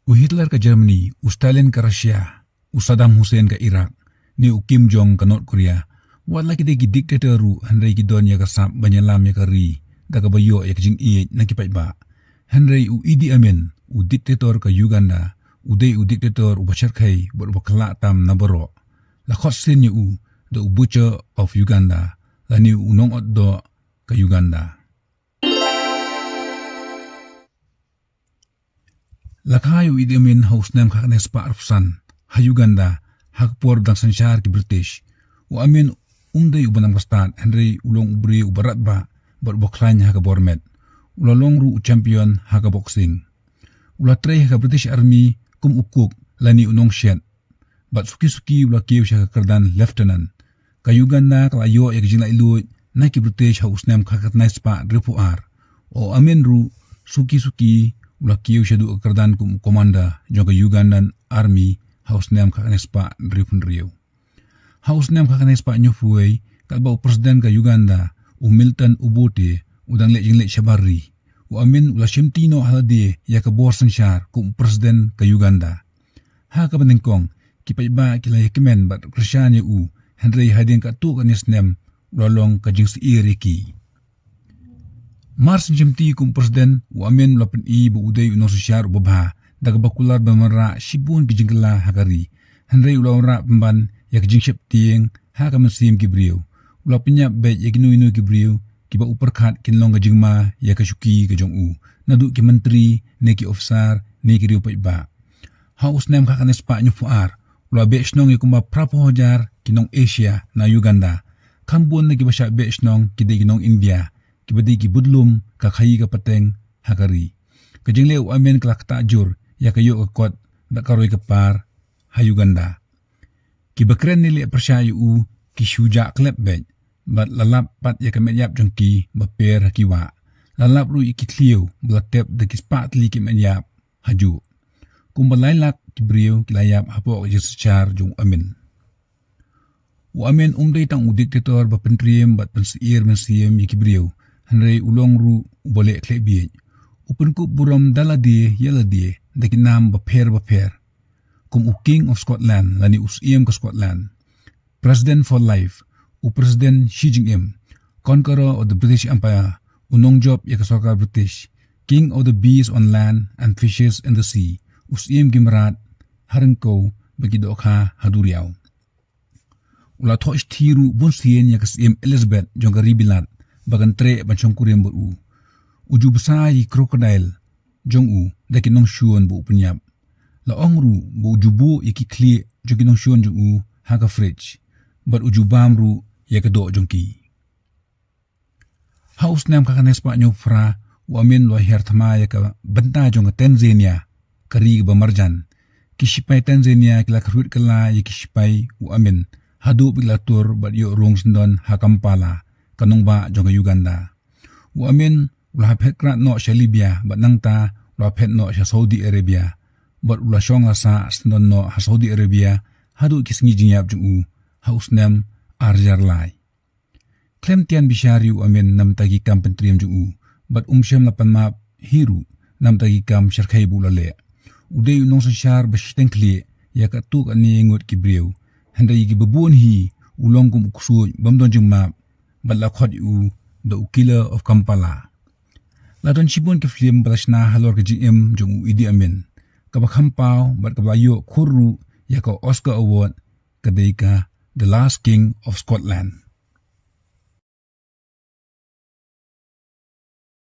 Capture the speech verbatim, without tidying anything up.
U Hitler ka Germany, u Stalin ka Russia, u Saddam Hussein ka Iraq, ne u Kim Jong ka North Korea. Wat la ki dei ki dictator ruh, hynrei ki don ïa ka sap ban ïalam ïa ka ri da kaba ïoh ïa ka jingïeit na ki paidbah. Hynrei u Idi Amin, u dictator ka Uganda, u dei u dictator uba shyrkhei bad uba khlaiñ tam na baroh. La khot sien ïa u da u Butcher of Uganda, lane u nongotdoh ka Uganda. La kha ïa u Idi Amin ha u snem khatkhyndai spah arphew san ha Uganda, ha ka por dang synshar ki British. U Amin um dei uba nam ka stad, hynrei u long u briew uba radbah bad uba khlaiñ ha ka bor met. U la long ruh u champion ha ka boxing. U la trei ha ka British Army kum u cook lane u nongshet. Bad suki suki u la kiew sha ka kyrdan lieutenant. Ka Uganda ka la ïoh ïa ka jinglaitluid na ki British ha u snem khatkhyndai spah hynriewphew ar. U Amin ruh suki suki u la kiew shaduh ka kyrdan kum u commander jong ka Ugandan Army ha u snem khatkhyndai spah hynriewphew hynriew. Ha u snem khatkhyndai spah hynñiewphew wei, katba u president ka Uganda, u Milton Obote, u dang leit jingleit shabar ri, u Amin u la shimti noh ha lade ïa ka bor synshar kum u president ka Uganda. Ha kaba nyngkong, ki paidbah ki la ïakmen bad kyrshan ïa u, hynrei hadien katto katne snem u la long ka jingsyier ïa ki. Mar shen shimti kum u president, u Amin u la pyni ba u dei u nongsynshar uba bha da kaba kular ban wanrah shibun ki jingkylla ha ka ri. Hynrei u la wanrah pynban ïa ka jingsheptieng ha ka mynsiem ki briew. U la pynïap beit ïa kino kino ki briew kiba u pyrkhat kin long ka jingma ïa ka shuki ka jong u, naduh ki myntri ne ki officer ne ki riew paidbah. Ha u snem khatkhyndai spah hynñiewphew ar, u la beh shnong ïa kumba phraphew hajar ki nong Asia na Uganda. Kham bun na kiba shah beh shnong ki dei ki nong India, kiba dei ki budlum ka khaii ka pateng ha ka ri. Ka jingleh u Amin ka la ktah jur ïa ka ïoh ka kot bad ka roi ka par ha Uganda. Kiba kren ne leh pyrshah ïa u ki shu jah klep beit, bad la lap pat ïa ka met ïap jong ki ba per ha ki wah. La lap ruh ïa ki thliew ba la tep da ki spah tylli ki met ïap ha juh. Kumba lai lak ki briew ki la ïap hapoh ka jingsynshar jong u Amin. U Amin um dei tang u dictator ba pyntriem bad pynsyier mynsiem ïa ki briew, hynrei u long ruh uba leh khleh bieit. U pynkup burom da lade ïa lade da ki nam bapher bapher, kum u King of Scotland lane u Syiem ka Scotland, President for Life, u President shi jingim, Conqueror of the British Empire, u nongjop ïa ka sorkar British, King of the Beasts on Land and Fishes in the Sea, u Syiem ki mrad ha ryngkew bad ki dohkha ha duriaw. U la thoh shithi ruh bun sien ïa ka Syiem Elizabeth jong ka ri Bilat ba kan treh ban shongkurim bad u. U ju bsa ïa ki crocodile jong u da ki nongshun ba u pynïap. La ong ruh ba u ju buh ïa ki khlieh jong ki nongshun jong u ha ka fridge, bad u ju bam ruh ïa ka doh jong ki. Ha u snem khatkhyndai spah hynñiewphew phra, u Amin u la hiar thma ïa ka bynta jong ka Tanzania, ka ri kaba marjan. Ki shipai Tanzania ki la kyrhuid kylla ïa ki shipai u Amin haduh ba ki la tur bad ïoh rung syndon ha Kampala, ka nongbah jong ka Uganda. U Amin u la hap phet krad noh sha Libya bad nangta u la phet noh sha Saudi Arabia, bad u la shong la sah syndon noh ha Saudi Arabia haduh ki sngi jingïap jong u ha u snem ar hajar lai. Khlem tian bishar ïa u Amin na bynta ki kam pyntriem jong u, bad um shym la pan map hi ruh na bynta ki kam shyrkhei ba u la leh. U dei u nongsynshar ba shiteng khlieh ïa katto katne ngut ki briew, hynrei ïa kiba bun hi u long kum u ksuid bym don jingmap, bad la khot ïa u da u Killer of Kampala. La don shibun ki film ba la shna halor ka jingim jong u Idi Amin. Kaba kham paw bad kaba la ïoh khur ruh ïa ka Oscar Award ka dei ka The Last King of Scotland.